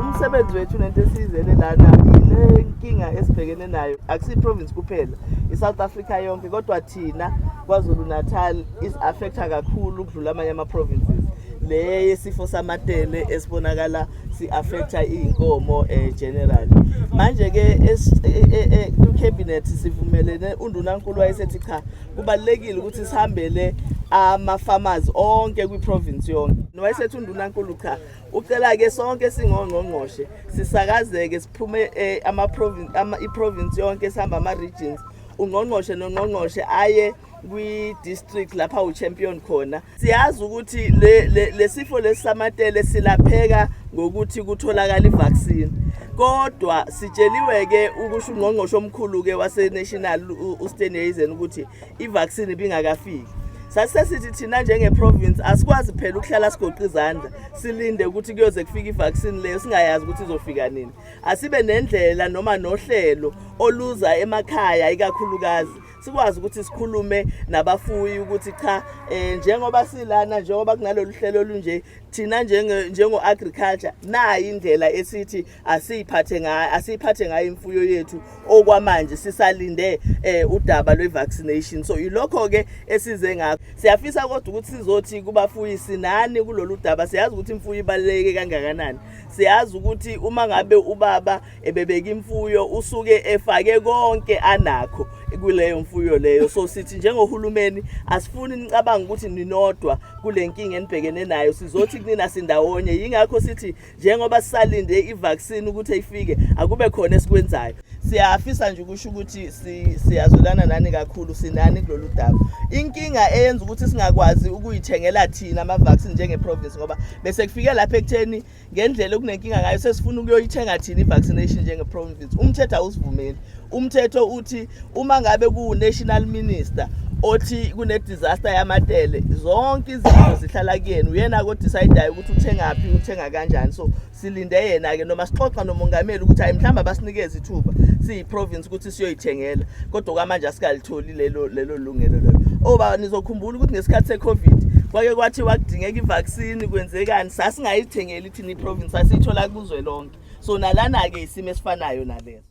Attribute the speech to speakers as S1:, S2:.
S1: Umsebenzi wethu nento esiyizele lana ile nkinga esibhekene nayo, akusiyi-province kuphela, i-South Africa yonke, kodwa thina KwaZulu Natal is-affecta kakhulu ukudlula amanye ama-provinces. Le yesifo samatele esibonakala si-affecta iy'nkomo generally. Manje-ke ku-cabinet sivumelene, undunankulu wayesethi cha, kubalulekile ukuthi sihambele ama-farmers onke kwi-province yonke. Wayesethi undunankulu cha, ucela-ke sonke singongqongqoshe sisakazeke siphume ama-province, i-province yonke, sihamba ama-regions, ungqongqoshe nongqongqoshe aye kwi-district lapha u-champion khona. Siyazi ukuthi lesifo lesi samatele silapheka ngokuthi kutholakala i-vaccine, kodwa sitsheliwe-ke ukusho ungqongqoshe omkhulu-ke wase-national uSteenhuisen ukuthi i-vaccine ibingakafiki. Sasesithi thina njenge-province asikwazi phela ukuhlala sigoqa izandla silinde ukuthi kuyoze kufike i-vaccine leyo singayazi ukuthi izofika nini. Asibe nendlela noma nohlelo oluza emakhaya, ikakhulukazi sikwazi ukuthi sikhulume nabafuyi ukuthi cha, njengoba silana, njengoba kunalolu hlelo olunje, thina njengo agriculture nayi indlela esithi asiyiphathe ngayo imfuyo yethu okwamanje sisalinde udaba lwe-vaccination. So ilokho ke esize ngakho. Siyafisa kodwa ukuthi sizothi kubafuyi sinani kulolu daba. Siyazi ukuthi imfuyo ibaluleke kangakanani, siyazi ukuthi uma ngabe ubaba ebebeka imfuyo usuke efake konke anakho kuleyo mfuyo leyo. So sithi njengohulumeni asifuni nicabanga ukuthi ninodwa kule nkinga enibhekene nayo, sizothi kunina sindawonye. Yingakho sithi njengoba sisalinde i-vaccine ukuthi ifike, akube khona esikwenzayo. Siyafisa nje ukusho ukuthi siyazwelana nani kakhulu, sinani kulolu daba. Inkinga eyenza ukuthi singakwazi ukuyithengela thina ama-vaccine njenge-province, ngoba bese kufike lapha ekutheni ngendlela okunenkinga ngayo sesifuna ukuyoyithenga thina i-vaccination njenge-province, umthetho awusivumeli. Umthetho uthi uma ngabe ku-national minister othi kune-disaster yamatele, zonke izinto zihlala kuyena, uyena ko-decide-ayo ukuthi uthengaphi, uthenga kanjani. So silinde yena-ke noma sixoxa nomongameli ukuthi hayi, mhlawumbe abasinikeze ithuba siyi-province ukuthi siyoyithengela, kodwa kwamanje asikalitholi lelo lungelo lelo. Oba nizokhumbula ukuthi ngesikhathi se-COVID kwake kwathiwa kudingeka i-vaccine, kwenzekani? Sasingayithengeli thina i-province, sasiyithola kuzwe lonke. So nalana-ke isimo esifanayo naleso.